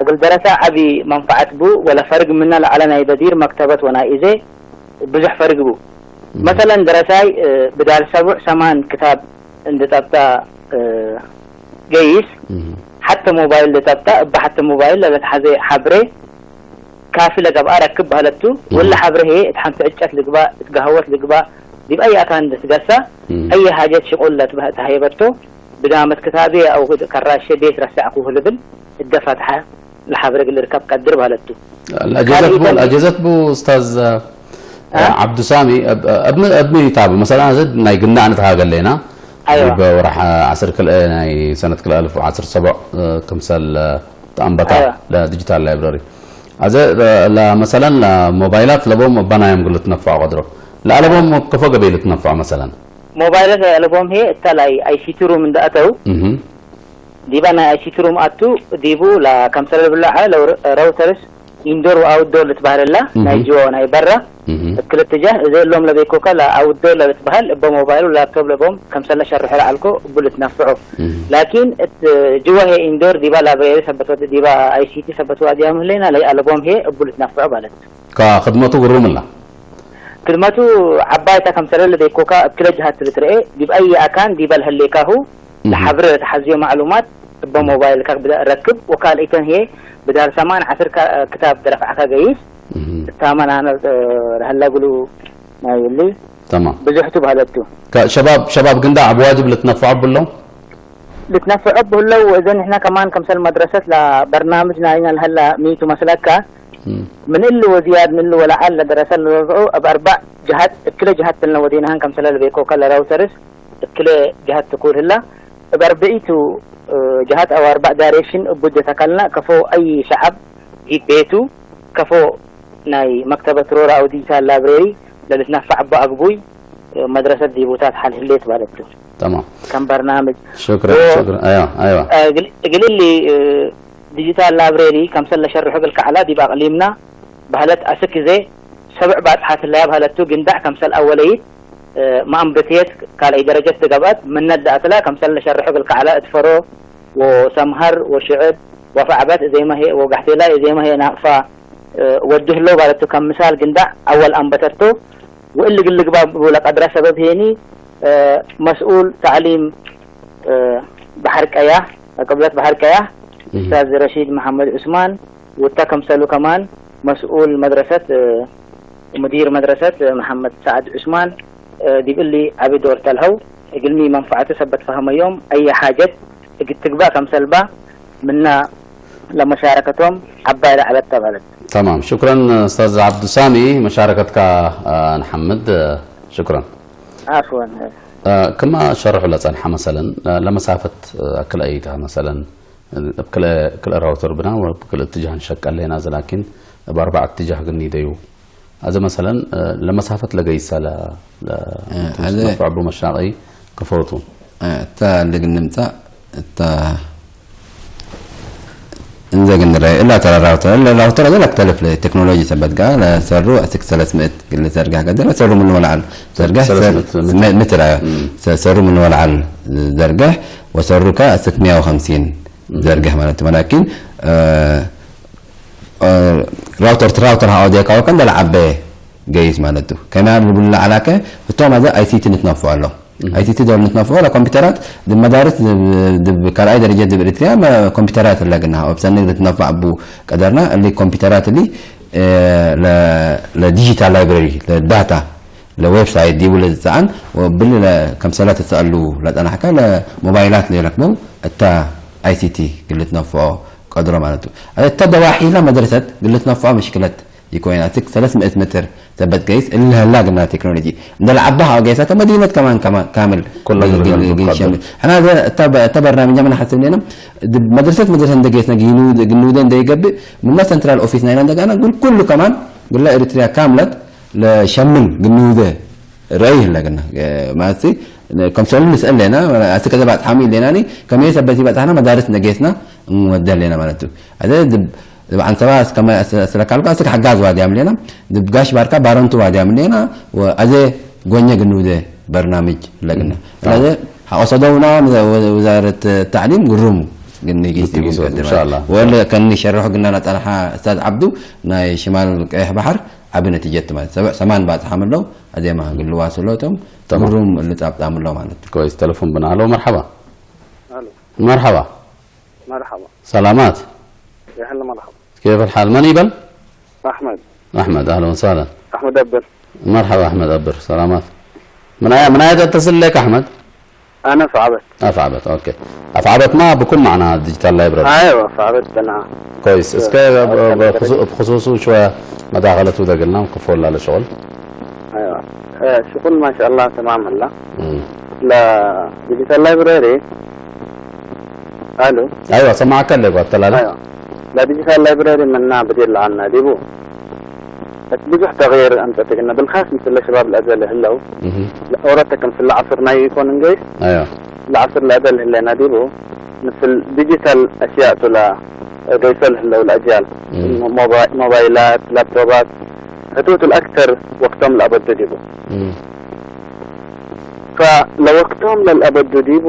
እግል ደረሳ ዐቢ መንፈዐት ቡ ወለፈርግ ምነ ለዐለ ናይ በዲር መክተበት ወናይ እዜ ብዙሕ ፈርግ ቡ። እህ። መሰለን ደረሳይ፣ እ፣ ብዳል ሰቡዕ ሰማን ክታብ እንዴ ጠብጠ፣ እ፣ ገይስ፣ እህ። ሐተ ሞባይል እንዴ ጠብጠ፣ እበ ሐተ ሞባይል ለለትሐዜ ሐብሬ ካፊ ለገብአ ረክብ በህለት ቱ፣ እህ። ወለ ሐብሬ ህዬ እት ሐንቲ ዕጨት ልግባእ፣ እት ገሀወት ልግባእ፣ ዲብ አይ አካን እንዴ ትገሰ፣ እህ። አይ ሐጀት ሽቁል ለትበህ-፣ ተሀየበቶ፣ ብዳመት ክታቤ አው ከራሼ ቤት ረሰዕኩሁ ልብል፣ እደ ፈትሐ ለሐብሬ እግል ልርከብ ቀድር በህለት ቱ። ለአጀዘት ቡ፣ ካልኢተን ለአጀዘት ቡ ኡስታዝ አ? ዐብዱ ሳሚ፣ እብ-፣ እብ-፣ እብ ሚ ታብ? መሰለን፣ አዜ ናይ ግናዕ ንትሃገ ሌና። አይዋ። ዲብ ወርሕ ዐስር ክልኤ ናይ ሰነት ክልኤ አልፍ ወዐስር ሰቦዕ፣ እ፣ ክምሰል፣ እ፣ ተአንበታ አይዋ። ለዲጂታል ላይብረሪ። አዜ፣ እ፣ ለመሰለን፣ ለሞባይላት ለቦም እበ ናዮም እግል ልትነፈዖ ቀድሮ። ለአለቦም ከፎ ገበይ ልትነፈዖ መሰለን? ሞባይላት ለአለቦም ህዬ እተ ላይ አይ ሲ ቲ ሩም እንደ አተው፣ እህ። ዲበ ናይ አይ ሲ ቲ ሩም አቱ፣ ዲቡ ለከምሰለ ልብሎ ዐለ፣ ለው-፣ ራውተርስ ኢንዶር ወአውትዶር ልትበህል እላ፣ እህ። ናይ ጅወ ወናይ በረ፣ እህ። እብ ክል እትጃህ፣ እዜ እሎም ለቤኮከ ለአውትዶር ለልትበህል፣ እበ ሞባይል ወላፕቶፕ ለቦም፣ ከምሰለ ሸርሖ ለዐልኮ፣ እቡ ልትነፍዖ። እህ። ላኪን፣ እት ጅወ ህዬ ኢንዶር ዲበ ላይብረሪ ሰበት ወ-፣ ዲበ አይ ሲ ቲ ሰበት ወአድያም ህሌና፣ ለይአለቦም ህዬ እቡ ልትነፍዖ ባለት። ከክድመቱ ግሩም እላ። ክድመቱ ዐባይ ተ፣ ከምሰለ ለቤኮከ እብ ክለ ጅሃት ልትረኤ፣ ዲብ አይ አካን ዲበ ለህሌካሁ፣ እህ። ለሐብሬ ለተሐዝዮ ማዕሉማት እበ ሞባይልከ ብደእ ረክብ፣ ወካልኢተን ህዬ ብዳል ሰማን ዐስር ከ-፣ ክታብ ደረፍዐከ ገይስ፣ እህ። እታመን አነ ለህለ እግሉ ናይ እሊ። ተማም። ብዙሕ ቱ በህለት ቱ። ከሸባብ፣ ሸባብ ግንዳዕ እብ ዋጅብ ልትነፈዖ እቡ እለው? ልትነፈዖ እቡ ህለው፣ ወእዘ ንሕነ ከማን ከምሰል መድረሰት ለበርናምጅ ናይና ለሀላ ሚ ቱ መስለከ፣ እም። ምን እሊ ወዝያድ ምን እሊ ወለዐል ለደረሰ ለረዝዑ እብ አርበዕ ጀሀት፣ እክለ ጀሀት ትልነ ወዴናህን ከምሰለ ለቤኮከ ለራውተርስ እክለ ጀሀት ትኩል ህላ። እብ አርበዒቱ፣ እ፣ ጀሀት አው አርበዕ ዳይሬክሽን እቡ እጀ ተከልነ፣ ከፎ አይ ሸዐብ ዲብ ቤቱ፣ ከፎ ናይ መክተበት ሮራ አው ዲጂታል ላይብሬሪ ለልትነፈዕ እቡ አግቡይ፣ እ፣ መድረሰት ዲቡታት ሐል ህሌት ባለቱ። ተማም። ከም በርናምጅ። ሹክረን፣ ወ-፣ ሹክረን። አይዋ፣ አይዋ። እ፣ እግል፣ እግል እሊ፣ እ፣ ዲጂታል ላይብሬሪ ከምሰል ለሸርሑ እግል ከዐላ ዲብ አቅሊምና በህለት አስክ እዜ ሰብዕ ባጽሓት ህለያ በህለቱ ግንዳዕ ከምሰል አወለይት፣ እ፣ መአንብትየት ካልአይ ደረጀት ገብአት ምነ ለአትላ ከምሰል ለሸርሑ እግል ከዐላ እት ፈሮ ወሰምሀር ወሽዕብ ወፈዕበት እዜመ ህዬ ወጋሕቴላይ እዜመ ህዬ ናቅፋ፣ እ፣ ወዱ ህለው ባለቱ ከም ምሳል ግንዳዕ አወል አንበተቶ። ወእሊ እግል ልግባቡ ለቀድረ ሰበብ ሄኒ፣ እ፣ መስኡል ተዕሊም፣ እ፣ በሐር ቀያህ፣ ቅብለት በሐር ቀያህ፣ እህ። ኡስታዝ ረሺድ መሐመድ ዑስማን፣ ወእተ ከምሰሉ ከማን መስኡል መድረሰት፣ እ፣ ሙዲር መድረሰት፣ እ፣ መሐመድ ሰዕድ ዑስማን፣ እ፣ ዲብ እሊ ዐቢ ዶር ተልሀው፣ እግልሚ መንፈዐቱ ሰበት ፈሀመዮም፣ አየ ሓጀት እግል ትግባእ ከምሰልባ ምና ለመሻረከቶም ዐባይ ለዐለት ተ በለት። ተማም። ሹክረን ኡስታዝ ዐብዱ ሳሚ፣ መሻረከትካ፣ አ፣ ንሐምድ። ሹክረን። ዐፍወን። አ፣ ክመ ሸርሑ ለጸንሐ መሰለን፣ አ፣ ለመሳፈት፣ አ፣ ክልአይተ መሰለን፣ እብ ክልኤ፣ ክልኤ ራውተር ብና ወእብ ክልኤ እትጃህ እንሸቀል ሌና፣ ዘ ላኪን እብ አርበዕ እትጃህ ግን ይደዩ። አዜ መሰለን፣ እ፣ ለመሳፈት ለገይሰ ለ-፣ ለ-፣ እ፣ አዜ ነፍዕ እቡ መሻቀይ ክፎቱ። እ፣ እተ እሊ እግል ንምጸእ እተ እንዘ እግል ንረኤ፣ እላ ተረ ራውተር፣ እለ ራውተር አዜ ለክተልፍ ለቴክኖሎጂ ሰበት ገአ፣ ለሰሩ አስክ ሰለስ ምእት እግል ዘርገህ ቀድር፣ ለሰሩ ምን ወለዐል ዘርገህ፣ ሰለስ ሰር-፣ ምእት ምትር። ም-፣ ምትር፣ አዮ። እም። ሰ-፣ ሰሩ ምን ወለዐል ዘርገህ፣ ወሰሩ ከ አስክ ሚያ ወሐምሲን እም። ዘርገህ ማለት ነው። ወላኪን፣ እ፣ ራውተር፣ ራውተር ሀ ኦዴካ ወከን ለለዐበ ገይስ ማለት ቱ። ከና ልቡል ለዐላከ ህቶም አዘ አይሲቲ ንትነፍዖ አለው። እህ። አይሲቲ ዶል ንትነፍዖ ለኮምፒውተራት ድብ መዳርስ ድብ፣ ድብ ካልኣይ ደረጀ ድብ ኤሪትሪያ መ-፣ ኮምፒውተራት ለግና ወብሰኒ ልትነፍዕ አቡ ቀደርና እሊ ኮምፒውተራት እሊ፣ እ፣ ለ-፣ ለዲጂታል ላይብረሪ ለዳታ ለዌብሳይት ዲቡ ለዝጸአን ወብል ለ-፣ ከምሰለ ትሰአሉ ለጸናሕከ ለሞባይላት ለይረክበው እተ አይሲቲ ግልትነፍዖ ቀድሮ ማለት ቱ። እተ ደዋሒላ መድረሰት ግልትነፍዖ ምሽክለት ይኮይና። ትክ ሰለስ ምእት ምትር ሰበት ገይስ እሊ ሀላ ግና ቴክኖሎጂ እንደ ለዐባህ አው ገይሰ ከመዲነት ከማን ከማ-፣ ካምል ኩሎም ግል-፣ ግል-፣ ግል-፣ ግል-፣ ግል-፣ ሸምል። ሕና ዘ-፣ እተ በ-፣ እተ በርናምጃ ምን ሐስብ ኔነ፣ ድ-፣ መድረሰት መድረሰት እንደ ገይስነ ግኑ-፣ ግኑደ እንደ ይገብእ፣ ምና ሰንትራል ኦፊስ ናይና እንደ ጋና፣ ግል-፣ ኩሉ ከማን ግለ ኤሪትሪያ ካምለት ለሸምል ግኑደ ረአይ ህለ ግና፣ እ፣ ማለትሲ፣ ከምሰሉ ንስአል ሌና፣ አስክ ከዘ ባጽሓሙ ኢሌናኒ፣ ከመየ ሰበት ይበጽሐና መዳርስ እንደ ገይስና እንወደ ሌና ማለት ቱ። አዘ ድብ፣ ድብ ዐንሰባ እስከመ አስ-፣ አስለካልኩ አስክ ሐጋዝ ዋድያም ሌና፣ ድብ ጋሽ ባርካ ባረንቱ ዋድያም ሌና፣ ወአዘ ጎኘ ግኑደ በርናምጅ ለግና። እም። ስለዚ ሐቆ ሰደውና ወዘ-፣ ወ-፣ ወዛረት ተዕሊም ግሩም ግን ጊስ ግሩም ጊስ ይቀድማል። ኢንሻአላህ። ወለ ከኒ ሸርሑ ግና ለጸንሐ እስታዝ ዐብዱ ናይ ሽማል ቀይሕ በሐር ዐቢ ነቲጀት ማለት ሰብዕ ሰማን ባጽሓም ለው አዜማ ግል ዋስሎቶም ተማም። ግሩም እሊ ጻብጣም ለው ማለት። ኮይስ፣ ተለፎን ብና። ሀሎ፣ መርሐባ። ሀሎ። መርሐባ። መርሐባ። ሰላማት። የህል መርሐባ። ኬፍ አልሓል? መን ይበል? አሕመድ። አሕመድ፣ አህለን ወሰህለን። አሕመድ አብር። መርሐባ አሕመድ አብር፣ ሰላማት። ምን አያ፣ ምን አያ ተተስል ለክ አሕመድ? አነ አፍዓበት። አፍዓበት፣ ኦኬ። አፍዓበትማ ብኩም ማዕና ዲጂታል ላይብረሪ። አይዋ፣ አፍዓበት ብና። ኮይስ፣ እስከ አዎ፣ ብ-፣ አዎ። ብክሱ-፣ ብክሱሱ ሸወያ መዳኸለት ውደግልና ክፎላ ለሸغل። አይዋ። እ፣ ሽኩል ማሻአላህ ተማም አላ። እም። ለዲጂታል ላይብረሪ አሉ። አይዋ፣ ሰማዕከ ለጓ ተላለ። አይዋ። ለዲጂታል ላይብረሪ ምና ብዲር ለአና ዲቡ። እት ብዙሕ ተግይር አምጸት እግልነ፣ ብልካስ ምስለ ሸባብ ለአዘ ለህለው፣ እህ። ለኦረተ ክምስለ ዐስር ናይ ኢኮን እንገይስ፣ አያ። ለዐስር ለአዘ ለህሌና ዲቡ፣ ምስል ዲጂታል አሽያእ ቱ ለገይሶ ለህለው ለአጅያል፣ እህ። ሞባ-፣ ሞባይላት፣ ላፕቶባት፣ ህቱቱ ለአክተር ወቅቶም ለአበዱ ዲቡ። እህ። ፈለወቅቶም ለልአበዱ ዲቡ፣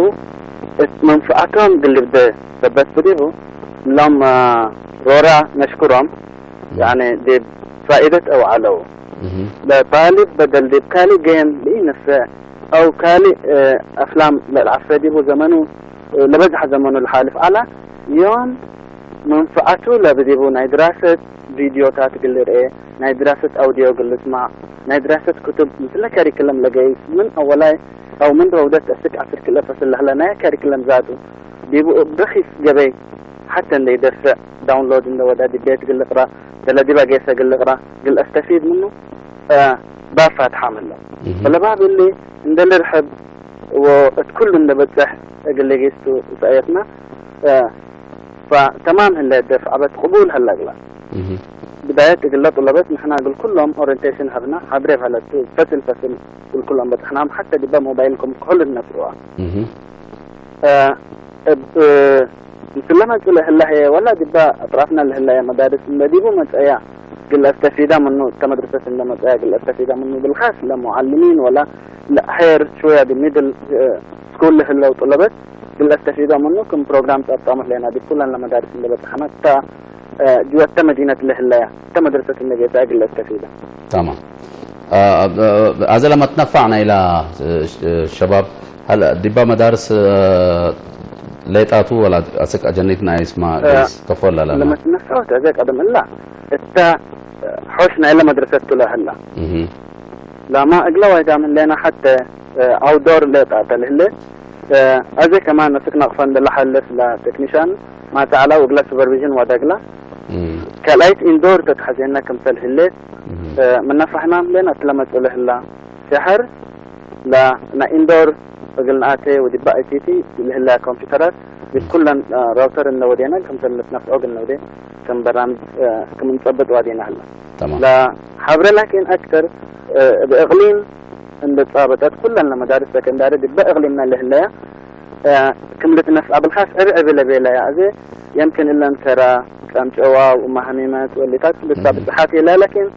እት መንፈዐቶም ግልብደ ሰበት ብዲቡ፣ እሎም ሮራ ነሽክሮም፣ ያኒ ዲብ ፋኢደት አውዓለው። እህ። ለጣልብ በደል ዲብ ካልእ ጌም ለኢነሰእ አው ካልእ፣ እ፣ አፍላም ለልዓፈ ዲቡ ዘመኑ፣ እ፣ ለበዝሐ ዘመኑ ለሓልፍ ዐለ። ዮም መንፈዐቱ ለብዲቡ ናይ ድራሰት ቪድዮታት እግል ልርኤ፣ ናይ ድራሰት አውድዮ እግል ልስማዕ፣ ናይ ድራሰት ክቱብ ምስለ ካሪክለም ለገይስ፣ ምን አወላይ አው ምን ረውደት እስክ ዐስር ክልኤ ፈስል ለህለ ናይ ካሪክለም ዛቱ ዲቡ እብ ረኪስ ገበይ ሐተ እንዴ ይደፍዕ ዳውንሎድ እንደ ወዳ ዲብ ቤት እግል ልቅራ፣ ደለ ዲብ አጌሰ እግል ልቅራ፣ እግል አስተፊድ ምኑ፣ እ፣ ባብ ፋትሓም ህለ። እህ። ወለባብ እሊ እንደ ልርሕብ ወእት ኩሉ እንደ በጽሕ እግል ሌጊስቱ ውሳየትና፣ እ፣ ፈተማም ህለ ደፍዐበት ቅቡል ሀለ እግላ። እህ። ብዳየት እግለ ጡለበት ንሕና እግል ኩሎም ኦሪንቴሽን ሀብና፣ ሐብሬ ሀለቱ ፈስል ፈስል እግል ኩሎም በጽሕናም፣ ሐተ ዲበ ሞባይልኩም ክሑል ነስእዋ። እህ። እ፣ እብ ምስለ መጽእ ለህለ ህዬ ወላ ዲበ አጥራፍነ ለህለየ መዳርስ እንደ ዲቡ መጽአያ እግል አስተፊዳ ምኑ፣ እተ መድረሰት እንደ መጽአያ እግል አስተፊዳ ምኑ፣ ብልካስ ለሙዓልሚን ወላ ለአሕየር ሽወያ ዲብ ሚድል፣ እ፣ ስኩል ለህለው ጡለበት እግል አስተፊዳ ምኑ፣ ክም ፕሮግራም ጸብጣሙ ህሌና ዲብ ኩለን ለመዳርስ እንደ በጽሐነ እተ፣ እ፣ ጅወ እተ መዲነት ለህለያ እተ መድረሰት እንደ ጌሰ እግል አስተፊዳ። ተማም። አ-፣ አ-፣ አዘ ለመትነፋዕ ናይላ፣ እ፣ ሸባብ ሀለ ዲባ መዳርስ፣ እ፣ ሌጣቱ ወላ አስክ አጀኒት ናይ እስማ እ፣ ገይስ ከፎ ለለና። ለመትነፋዖት አዘ ቀደም እላ እተ ሖሽ ናይለ መድረሰት ቱ ለህላ። እህ። ላማ እግለ ዋይዳም ህሌና ሐተ፣ እ፣ አውዶር ሌጣተ ለህለ፣ እ፣ አዜ ከማን አስክ ነቅፈ እንደ ለሐልፍ ለቴክኒሻን ማተ ዐላ ወእግለ ሱፐርቪዥን ወደግላ። እም። ካልኣይት ኢንዶር ተትሐዜነ ክምሰል ህሌት፣ እም። እ፣ ምነ ፈህማም ህሌን አትለ መጽእ ለህላ ሸሐር ለናይ ኢንዶር እግል ነአቴ ወዲበ አይ ሲ ቲ ለህላ ኮምፒውተራት ዲብ እም። ኩለን፣ እ፣ ራውተር እነ ወዴነ ክምሰል ልትነፍዖ እግል ነውዴ ክም በራምጅ፣ እ፣ ክም እንጸብጥ ዋዴነ ህለ። ተማም። ለሐብረ ላኪን አክተር፣ እ፣ እብ እቅሊም እንደ ጻበጠት ኩለን ለመዳርስ ሰከንዳሪ ዲበ እቅሊምነ ለህለያ፣ እ፣ ክም ልትነፍዐ ብልካስ ዕብ ዕብ ለቤለያ። አዜ የምክን እለን ሰራ፣ ጸምጨዋ ወመሃሚመት ወሊታት ልሳ እም። ብጽሓት የለ፣ ላኪን፣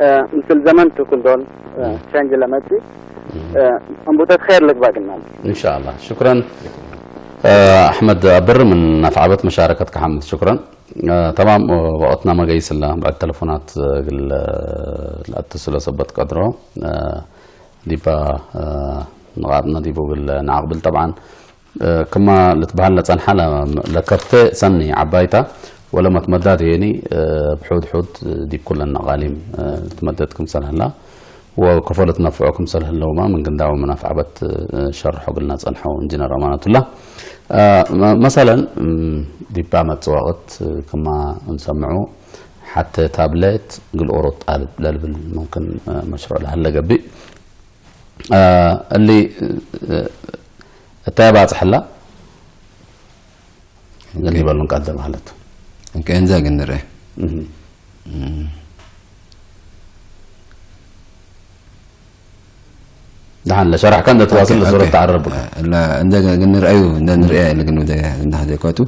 እ፣ ምስል ዘመን ቱ ኩል ዶል፣ እ፣ እም። ቸንጅ ለመጽእ፣ እም። እ፣ እንቡተት ኼር ልግባእ ግናል። ኢንሻአላህ። ሽክረን፣ እ፣ አሕመድ አብር ምን ነፍዓበት መሻረከትከ ሐምድ። ሽክረን። እ፣ ተማም፣ እ፣ ወቅትናመ ገይስ እለ፣ ብዕድ ተለፎናት፣ እ፣ እግል፣ እ፣ ለአትስሎ ሰበት ቀድሮ፣ እ፣ ዲባ፣ እ፣ ንቃጥነ ዲቡ እግል ነአቅብል። ጠብዓን፣ እ፣ ክመ ልትበሀል ለጸንሐ ለ-፣ ለከርቴ ሰኒ ዐባይታ ወለመትመዳድ ሄኒ፣ እ፣ ብሑድ ሑድ ዲብ ኩለን አቃሊም፣ እ፣ ልትመደድ ክምሰል ህላ፣ ወከፎ ልትነፍዖ ክምሰል ህለውመ ምን ግንዳወ መናፍዐበት፣ እ፣ ሸርሖ እግልነ ጸንሐው ኢንጂነር አማነቱላህ። እ፣ መ-፣ መሰለን፣ እም፣ ዲብ አመጽእ ወቅት፣ እ፣ ክመ እንሰምዑ፣ ሐቴ ታብሌት እግል ኦሮት ጣልብ ለልብል ሙምክን፣ እ፣ መሽሩዕ ለሀለ ገብእ። እ፣ እሊ፣ እ፣ እተ ባጽሕ ህላ? እሊ በሉ እንቀድም ሀለት። እንከ እንዘ እግል ንርኤ። እህ። እም። ደሓን ለሸረሕከ እንደ ትዋስል ኦኬ፣ ለሱረት ኦኬ። ተዐረብ ብከ። እለ እንደ እግል ንርአዩ፣ እንደ ንርኤ እግል ንውደ እንደ ሀዜ ኮቱ።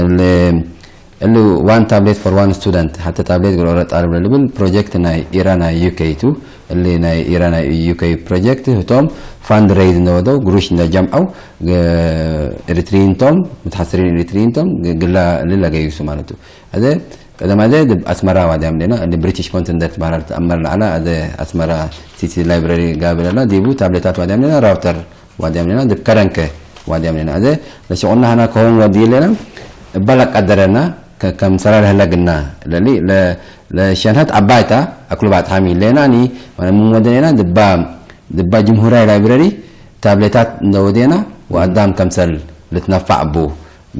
እለ እሉ one tablet for one student፣ ሐተ ታብሌት እግል ኦሮ ጣልብ ለልብል ፕሮጀክት ናይ ኢራ ናይ ዩ ኬ ቱ። እሊ ናይ ኢራ ናይ ዩ ኬ ፕሮጀክት ህቶም ፋንድ ሬይዝ እንደ ወደው፣ ግሩሽ እንደ ጀምዐው፣ ግ-፣ ኤሪትሪን ቶም፣ ሙትሐስሪን ኤሪትሪን ቶም፣ ግ-፣ ግላ እሊ ለገዩሱ ማለት ቱ። አዜ ቀደም አዜ ዲብ አስመራ ዋድያም ሌና፣ እሊ ብሪቲሽ ኮንሰል እንደ ትበሀል ትአመር ለዐለ፣ አዜ አስመራ ሲቲ ላይብረሪ ጋብእ ለላ፣ ዲቡ ታብሌታት ዋድያም ሌና፣ ራውተር ዋድያም ሌና፣ ዲብ ከረንከ ዋድያም ሌና። አዜ ለሸቁልና ሀና ከሆን ወዲ ሌና፣ እበ ለቀደረና፣ ከ-፣ ከም ሰራር ህለ ግና፣ ለሊ፣ ለ-፣ ለሸንሀት ዐባይታ፣ አክሉ ባጽሓሚ ሌና፣ ኒ፣ ምን ወደኔና፣ ድባ፣ ድባ ጅምሁራይ ላይብረሪ፣ ታብሌታት እንደ ወዴና፣ ወአዳም ከምሰል ልትነፋዕ ቡ፣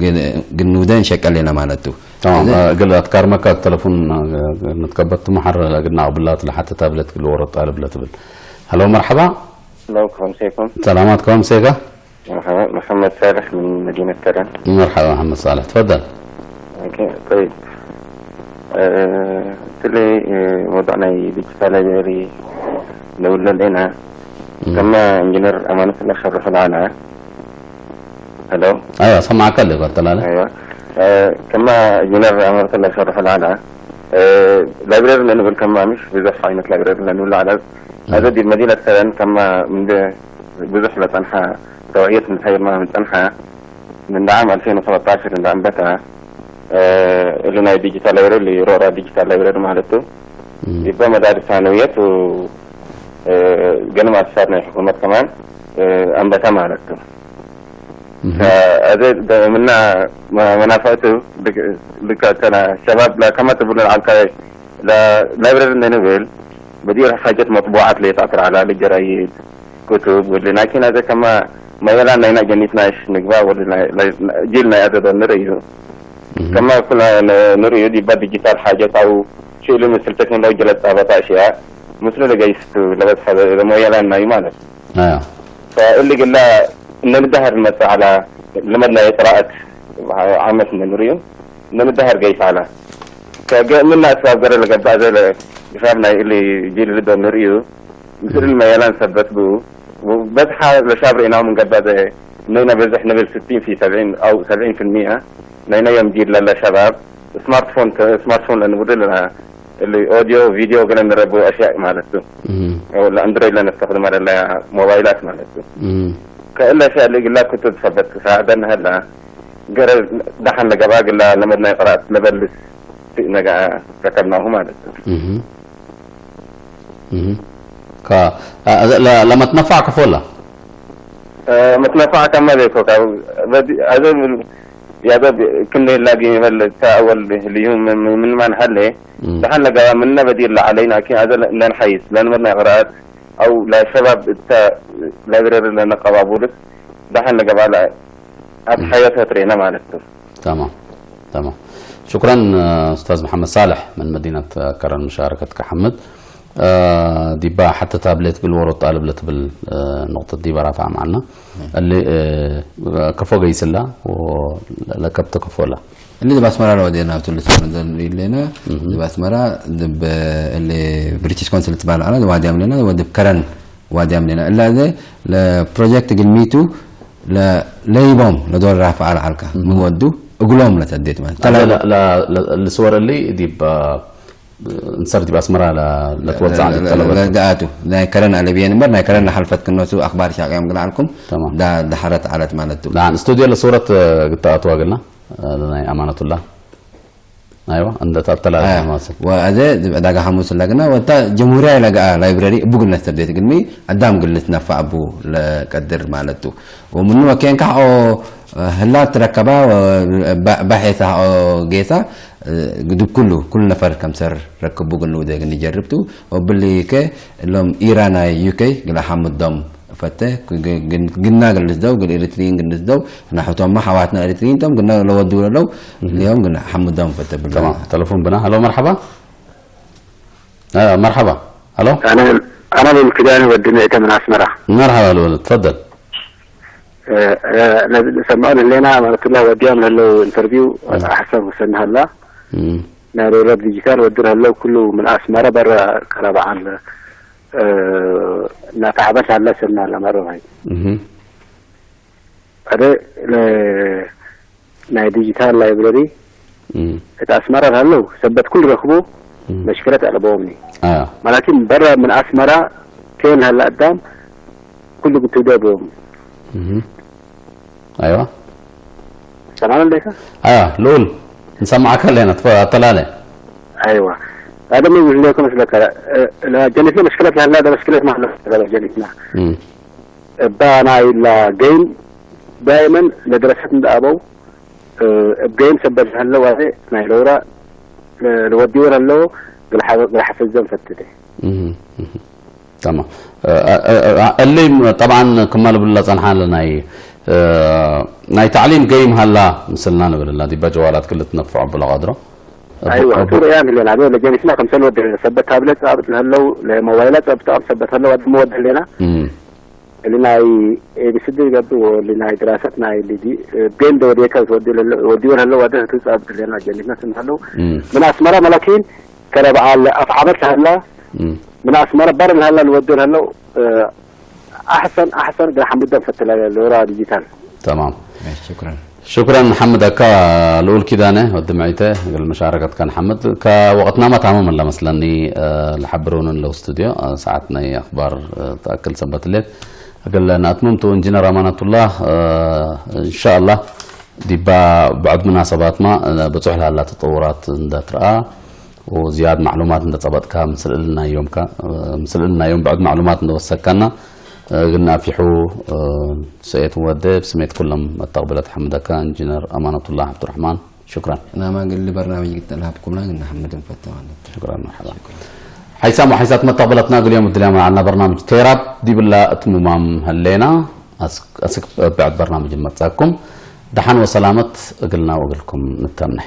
ግን፣ ግን ንውደ እንሸቀል ሌና ማለት ቱ። ተማም። አዜ እግል አትካርመካ ተለፉን፣ እ፣ ንትከበት መሐር እግልና አቅብላት ለሐተ ታብሌት እግል ወሮ ጣልብ ለትብል። ሀሎ መርሐባ። ሄሎ፣ ከመይ ሴኩም? ሰላማት፣ ከመይ ሴካ? መርሐባ፣ መሐመድ ሳልሕ ምን መዲነት ከረን። መርሐባ መሐመድ ሳልሕ፣ ትፈደል። ኦኬ፣ ጠይብ። እ፣ እትሊ፣ እ፣ መውዱዕ ናይ ዲጂታል ላይብረሪ ንብለል ኢና። እም። ከመ ኢንጂነር አማነት ለሸርሑ ለዐለ። ሄሎ። አይዋ፣ ሰማዕከ አለ፣ ቀጥል አለ። አይዋ። እ፣ ከመ ኢንጂነር አማነት ለሸርሑ ለዐለ። እ፣ ላይብረሪ ለንብል ከመ ምሽ ብዙሕ ዓይነት ላይብረሪ ለንብል ለዐለ። እም። አዜ ዲብ መዲነት ከረን ከመ ምንደ ብዙሕ ለጸንሐ ተውዕየት እንተሀይርና ምን ጸንሐ፣ ምን ዳዕም አልፌን ወሰበዕጣሽ እንዳ አንበተ፣ እ፣ እሊ ናይ ዲጂታል ላይብረሪ፣ ሮራ ዲጂታል ላይብረሪ ማለት ቱ። እም። ዲበ መዳርስ ሳነውየት ው፣ እ፣ ገኒ መአሰሳት ናይ ሕኩመት ከማን፣ እ፣ አንበተ ማለት ቱ። እም። ከአዜ ደ-፣ ምና መ-፣ መናፈዕቱ ልክ፣ ልክ ከነ ሸባብ ለከመ ትብሉ ለዐልከ ለላይብረሪ እንዴ ንብል፣ በዲር ሓጀት መጥቡዓት ሌጣ ትረአላ፣ ለጀራይድ፣ ክቱብ፣ ወሊ ላኪን አዘ ከማ መየላን ናይና ጀኒት ናሽ ንግባ፣ ወሊ ናይ፣ ናይ፣ ጂል ናይ አዘ ዶል ንርእዩ። እህ። ከማ ኩና ን-፣ ንርእዩ ዲባ ዲጂታል ሓጀት አው ሽእሉ ምስል ቴክኖሎጂ ለጻበጣ አሽያ ምስሉ ለገይስቱ ለበጽሐ ለመየላን ናይ ማለት። አያ። ፈእሊ ግላ እነ ንዳሀር ንመጽእ ዐላ፣ ለመድ ናይ ቅራአት ዓመት እነ ንርእዩ፣ እነ ንዳሀር ገይስ ዐላ። ከገ-፣ ምነ አስባብ ገረ ለገብአ ዘለ፣ ግሳብ ናይ እሊ ጂል ልደው ንርእዩ፣ ምስል መየላን ሰበት ቡ፣ በዝሐ ለሻብ ርኢናሁ ምን ገብአ ዘ፣ እነይና በዝሕ ንብል ስቲን ፊ ሰብዒን አው ሰብዒን ፊልሚየ፣ ናይና ዮም ጂል ለለ ሸባብ፣ ስማርትፎን ተ-፣ ስማርትፎን ለንቡድል እሊ ኦዲዮ፣ ቪዲዮ ገለ ንረቡ አሽያእ ማለት ቱ። እም። አው ለአንድሮይድ ለነስተክድመ ለለ ሞባይላት ማለት ቱ። እም። ከእለ አሽያእ እሊ እግላ ክቱብ ሰበት ሳዕደነ ሀላ፣ ገረ ደሐን ለገብአ እግላ ለመድ ናይ ቅራአት ለበልስ ፊእ ነገአ ረከብናሁ ማለት ቱ። እም። እም። ከ-፣ አ-፣ ለ-፣ ለመትነፋዕ ከፎላ? አ፣ መትነፋዕ ከመ ቤኮ ካብ በዲ-፣ አዘ ያደብ ክም ሌላ ጊመል እተ አወል ህልዩ ምን፣ ምን ማን ሀሌ፣ እም። ደሐን ለገባ ምነ በዲር ለዐለይና፣ ኪን አዘ ለንሐይስ፣ ለንመድ ናይ ቅራአት፣ አው ለሸባብ እተ ላይብረሪ ለነቀባቡልክ፣ ደሐን ለገባ ለ-፣ አትሐየሰ ትሬነ ማለት ቱ። ተማም፣ ተማም። ሹክረን፣ ኡስታዝ መሐመድ ሳልሕ ምን መዲነት ከረን ሙሻረከትከ ሐምድ። እ፣ ዲባ ሐተ ታብሌት እግል ዎሮት ጣልብ ለትብል፣ እ፣ ንቅጠት ዲበ ራፍዐ መዓልና። እሊ፣ እ፣ ከፎ ገይስላ ወለከብተ ከፎላ። እሊ ዲብ አስመራ ለወዴናቱ ልትፈረንዘ ኢሌና፣ እህ። ዲብ አስመራ፣ ዲብ እሊ ብሪቲሽ ኮንስል ትባል ዐለ፣ ዋዲ አምኔና፣ ወዲብ ከረን ዋዲ አምኔና። እላ ዘ ለፕሮጀክት እግል ሚቱ ለ-፣ ለይቦም ለዶል ራፍዐ ለዐልካ፣ እህ። ምን ወዱ እግሎም ለሰዴት ማለት። አዘ ለ-፣ ለ-፣ ለ-፣ ልስወር እሊ ዲብ እንሰር ዲብ አስመራ ለ-፣ ለትወጽዕ ለ-፣ ዲብ ለ-፣ ጠለበት። ለገአቱ፣ ናይ ከረን አለብየን እምበር፣ ናይ ከረን ለሐልፈት ክኖቱ አክባር ሻቅዮም ግለ ዐልኩም፣ ተማም። ዳ-፣ ዳሐረት ዐለት ማለት ቱ። ዳን ስቱዲዮ ለሱረት ግታአቱ አግልና፣ ናይ አማነቱላ። አይዋ፣ እንደ ታተላ አያ፣ ማሰ። ወአዘ ዕዳጋ ሐሙስ ለግና፣ ወታ ጀምሁሪያ ለገአ ላይብረሪ እቡ ግል ነስተብዴት ግልሚ፣ አዳም ግል ልትነፋ እቡ ለቀድር ማለት ቱ። ወምኑ ወኬን ካሕኦ ህላ ትረከባ፣ ወ-፣ በ-፣ በሔሳ ኦ ጌሳ፣ እ፣ ግድብ ኩሉ፣ ኩሉ ነፈር ከምሰር ረክቡ ግንውደ ግንጀርብ ቱ። ወብሊ ከ እሎም ኢራ ናይ ዩ ኬ ግለ ሐምዶም ፈተ፣ ግ-፣ ግ-፣ ግና ግልስደው፣ ግል ኤሪትሪን ግልስደው፣ ናሕቶማ ሐዋትና ኤሪትሪን ቶም ግና ለወዱ ለለው፣ እህ። እሊዮም ግና ሐምዶም ፈተ ብሎ። ተማም። ተለፎን ብና። ሀሎ፣ መርሐባ። አ፣ መርሐባ። ሀሎ። አነ፣ አነ ልኡል ኪዳነ ወዲ ምዕተ ምን አስመራ። መርሐባ ልኡል፣ ትፈደል። እ፣ እ፣ ለሰምዖን ህሌና አማነቱላህ ወዲያም ለህለው ኢንተርቪው እም። አሕሰን ወሰኒ ሀላ። እም። ናይ ዶለት ዲጂታል ወድር ህለው ኩሉ ምን አስመረ በረ ከረበ ዐለ፣ እ፣ እናተዓበት ሀለ ሰኒ ሀላ መረባይ። እህ። አደ ለ-፣ ናይ ዲጂታል ላይብረሪ እም። እት አስመረ ለሀለው ሰበት ኩሉ ረክቦ እም። መሽክለት አለቦምኒ። አያ። መላኪን በረ ምን አስመራ ኬን ሀለ አዳም ኩሉ ግትብደ ቦም። እህ። አይዋ። ሰማን እንዴካ? አያ፣ ልኡል፣ እንሰማዕከ አለና፣ ትፈ-፣ አተላለ። አይዋ። አደም ይብህሌኮ መስለከ፣ እ፣ ለጀኒትነ መሽክለት ለሀለ አደ መሽክለት ማለ ለጀኒትነ። እም። እባ ናይ ለገይም ዳይመን ለደረሰት እንደ አበው፣ እ፣ እብ ገይም ሰበት ለሀለ ዋዜ ናይ ለውራ ለ-፣ ለወዲወ ለሀለው ግል ሐ-፣ ግል ሐፈዘም ፈትተ። እህ፣ እህ። ተማም። እ፣ እ፣ እ፣ እ፣ እሊ ጠብዓን ክመ ልብሎ ጸንሐ ለናይ፣ እ፣ ናይ ተዕሊም ገይም ሀላ ምስልና ንብል እና ዲበ ጀዋላት ክል ትነፍዖ ብሎ ቀድሮ። አይዋ፣ እብ-፣ እቱ ረአያን ህሌና፣ አዶ ለጀኒትና ከምሰል ወደ ሰበት ታብለት ጻብጥ ለህለው፣ ለሞባይላት ጻብጥ አብ ሰበት ህለው፣ አድሞ ወደ ህሌና። እም። እሊ ናይ ኤ ቢ ሲ ዲ ገብእ ወእሊ ናይ ድራሰት ናይ ሊዲ፣ እ፣ ቤን ደ ወዴከ ወዲ ለለ-፣ ወዲ ወለለ ወደ ህቱ ጻብጥ ህሌና ጀኒትና ስም ህለው። እም። ምን አስመራ መላኪን ከረ በዓል አፍ ዓመት ለሀላ፣ እም። ምን አስመረ በር ለሀላ ልወዱ ለሀለው፣ እ፣ አሕሰን፣ አሕሰን ገ ሐምደን ፈትለ ለወራ ዲጂታል። ተማም። እሺ፣ ሹክረን። ሹክረን ሐምድ አካ ልኡል ኪዳነ ወዲ ምዒተ እግል መሻረከትከ ንሐምድ። ከወቅትናመ ታምም እለ መስለኒ፣ እ፣ ለሐብሩን እለው ስቱድዮ፣ እ፣ ሰዓት ናይ አክባር፣ እ፣ ተአክል ሰበት ሌት። እግል ነአትምም ቱ እንጂነር አማነቱላህ፣ እ፣ እንሻአላህ ዲባ ብዕድ ምናሰባትመ፣ እ፣ ብጹሕ ለሀላ ተጠውራት እንደ ትረአ፣ ወዝያድ ማዕሉማት እንደ ጸበጥካ፣ ምስል እልና ዮም ከ-፣ ምስል እልና ዮም ብዕድ ማዕሉማት እንደ ወሰካና፣ እግል ነአፊሑ፣ እ፣ ሰኤት ወደ ብስሜት ኩሎም መተቅብለት ሐምደካ እንጂነር አማነቱላህ ዐብዱረሕማን። ሹክራን። ናማ እግል በርናምጅ ግድ ለሀብኩምና ግን ነሐምድ እንፈተ ማለት። ሹክራን፣ መርሐባ። ሹክራን። ሓይሳም ወሓይሳት መተቅበለትና፣ እግል ዮም እድልያም ለዐልና በርናምጅ ቴራብ ዲብላ እት ሙማም ህሌና። አስክ፣ አስክ ብዕድ በርናምጅ እንመጽአኩም። ደሐን ወሰላመት እግልና ወእግልኩም ንተምነ።